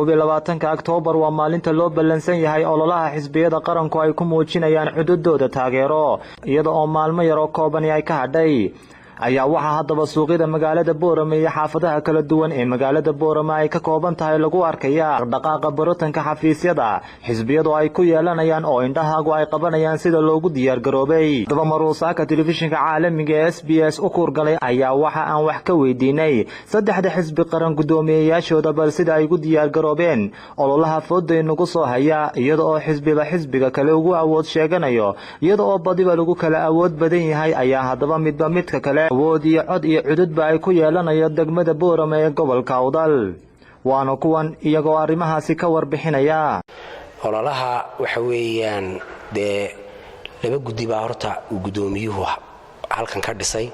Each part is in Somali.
21-ka Oktoobar waa maalinta loo ballansan yahay ololaha xisbiyada qaranku ay ku muujinayaan cududooda taageero, iyada oo maalmo yar oo koobani ay ka hadhay ayaa waxaa haddaba suuqyada magaalada Boorame iyo xaafadaha kala duwan ee magaalada Boorame ay ka kooban tahay lagu arkaya dhaqdhaqaaqa borotanka xafiisyada xisbiyadu ay ku yeelanayaan oo indhahaagu ay qabanayaan sida loogu diyaargaroobay. Haddaba maruusaaka telefishinka caalamiga ee SBS u kuurgalay ayaa waxa aan wax ka weydiinay saddexda xisbi qaran guddoomiyeyaashooda bal sida ay ugu diyaargaroobeen ololaha fooda inagu soo haya, iyada oo xisbiba xisbiga kale ugu awood sheeganayo, iyada oo badiba lagu kala awood badan yahay ayaa haddaba midba midka kale awood iyo cod iyo cududba ay ku yeelanayo degmada Boorame ee gobolka Awdal. Waana kuwan iyagoo arrimahaasi ka warbixinaya. Ololaha waxa weeyaan dee laba guddi baa horta uu guddoomiyuhu halkan ka dhisay.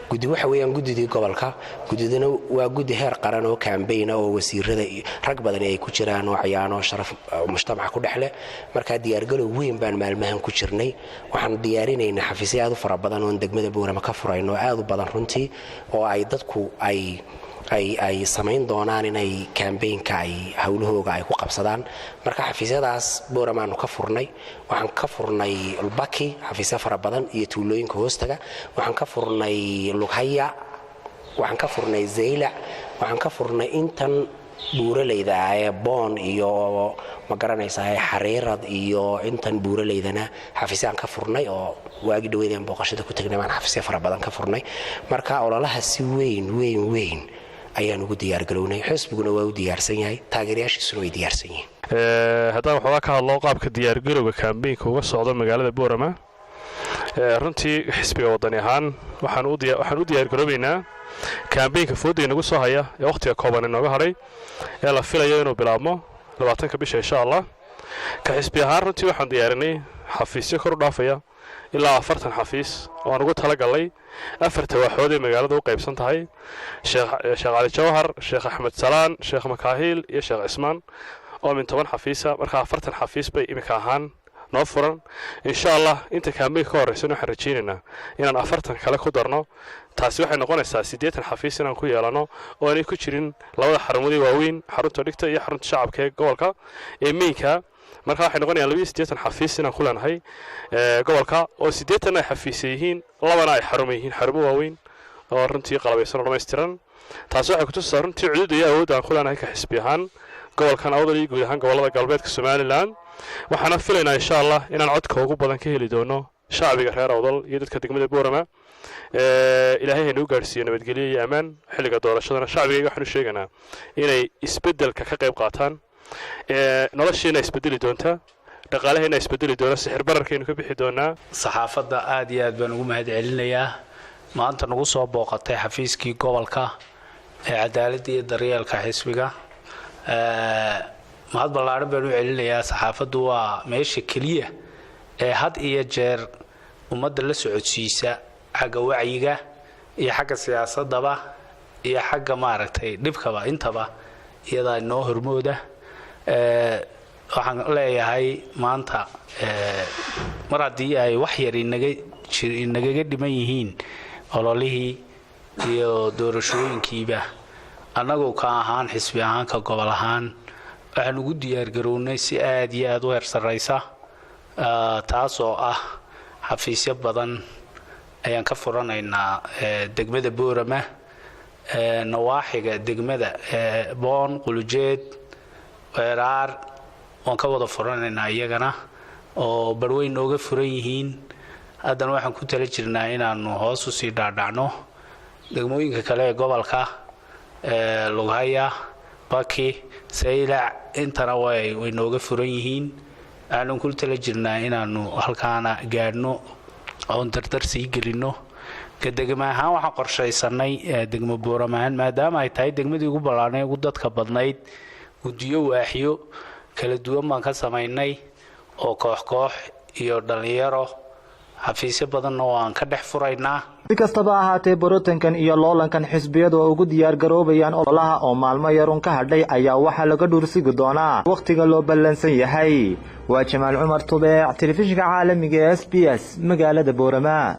Guddi waxa weeyaan guddidii gobolka, guddidana waa guddi heer qaran oo campaign-a oo wasiirada rag badani ay ku jiraan oo cayaano sharaf mujtamaca ku dhexleh. Markaa diyaargalow weyn baan maalmahan ku jirnay. Waxaan diyaarinaynaa xafiisyo aad u fara badan oon degmada Boorama ka furayno, aad u badan runtii, oo ay dadku ay samayn doonaan inay campaign-ka ay howlahooga ay ku qabsadaan. Marka xafiisyadaas Booramaanu ka furnay. Waxaan ka furnay Baki xafiisyo fara badan iyo tuulooyinka hoostaga, waxaan ka furnay Lughaya, waxaan ka furnay Zaylac, waxaan ka furnay intan buuralayda ah ee Boon iyo, ma garanaysaa, Xariirad iyo intan buuralaydana xafiisyaan ka furnay, oo waagii dhaweydeen booqashada ku tagnay baan xafiisyo fara badan ka furnay. Marka ololaha si weyn weyn weyn ayaan ugu diyaargarownay, xisbiguna waa u diyaarsan yahay, taageerayaashiisuna way diyaarsan yihiin. Haddaan waxoogaa ka hadlo qaabka diyaargarowga campaign-ka uga socdo magaalada Boorama, runtii xisbiga Wadani ahaan waxaan u diyaargaroobaynaa campaign-ka foodda inagu soo haya ee wakhtiga kooban inooga hadhay ee la filayo inuu bilaabmo 20-ka bisha, insha Allah. Ka xisbi ahaan runtii waxaan diyaarinay xafiisyo kor u dhaafaya ilaa 40 xafiis oo aan ugu talagalnay afarta waaxood ee magaalada u qaybsan tahay: Sheekh Cali Jawhar, Sheekh Axmed Salaan, Sheekh Makaahiil iyo Sheekh Cismaan, oo min 10 xafiisa. Marka 40 xafiis bay iminka ahaan noo furan. Insha Allah inta campaign-ka ka horraysan waxaan rajaynaynaa inaan 40 kale ku darno. Taasi waxay noqonaysaa 80 xafiis inaan ku yeelano, oo aanay ku jirin labada xarumoodii waaweyn, xarunta dhigta iyo xarunta shacabka ee gobolka ee main-ka. Marka waxay noqonayaan 82 xafiis inaan ku leenahay gobolka, oo 80 ay xafiisya yihiin, labana ay xarumo yihiin, xarumo waaweyn oo runtii qalabaysan oo dhammaystiran. Taasi waxay kutusaysaa runtii cududda iyo awoodda aan ku leenahay ka xisbi ahaan gobolkan Awdal iyo guud ahaan gobollada galbeedka Somaliland. Waxaana filaynaa, insha Allah, inaan codka ugu badan ka heli doono shacbiga reer Awdal iyo dadka degmada Boorama. Ilaahay haynuu gaadhsiiyo nabadgelyo iyo ammaan. Xilliga doorashadana shacbigayga waxaan u sheegaynaa inay isbeddelka ka qayb qaataan. Noloshiina isbedeli doontaa, dhaqaalaheena isbedeli doona, sixir bararkaynu ka bixi doonaa. Saxaafadda aad iyo aad baan ugu mahad celinayaa maanta nagu soo booqatay xafiiskii gobolka ee cadaaladda iyo daryeelka xisbiga. Mahad ballaaran baan u celinayaa. Saxaafaddu waa meesha keliya ee had iyo jeer ummadda la socodsiisa xagga wacyiga iyo xagga siyaasadaba iyo xagga, maaragtay, dhibkaba, intaba iyadaa inoo hormooda. Waxaan leeyahay maanta mar haddii ay wax yar inagaga dhiman yihiin ololihii iyo doorashooyinkiiba, annagu ka ahaan xisbi ahaan, ka gobol ahaan, waxaan ugu diyaargarownay si aad iyo aad u heer sarraysa, taasoo ah xafiisyo badan ayaan ka furanaynaa degmada Boorama, nawaaxiga degmada Boon, Qulujeed, Weeraar waan ka wada furanaynaa iyagana, oo barweyn nooga furan yihiin. Haddana waxaan ku tala jirnaa inaanu hoos usii dhaadhacno degmooyinka kale ee gobolka, Lughaya, Baki, Saylac, intana way nooga furan yihiin. Waxaanu ku tala jirnaa inaanu halkaana gaadhno oon dardar sii gelinno. Ka degma ahaan waxaan qorshaysanay degmo Booram ahaan, maadaama ay tahay degmadii ugu ballaarnay, ugu dadka badnayd, guddiyo waaxyo kala duwan baan ka samaynay oo koox koox iyo dhallinyaro. Xafiisyo badanna waan ka dhex furaynaa. Si kastaba ahaatee, borotankan iyo loolankan xisbiyadu ugu diyaargaroobayaan ololaha oo maalmo yarun ka hadhay ayaa waxaa laga dhuursigi doonaa wakhtiga loo ballansan yahay. Waa Jamaal Cumar Tubeec, telefishinka caalamiga ee SBS, magaalada Boorama.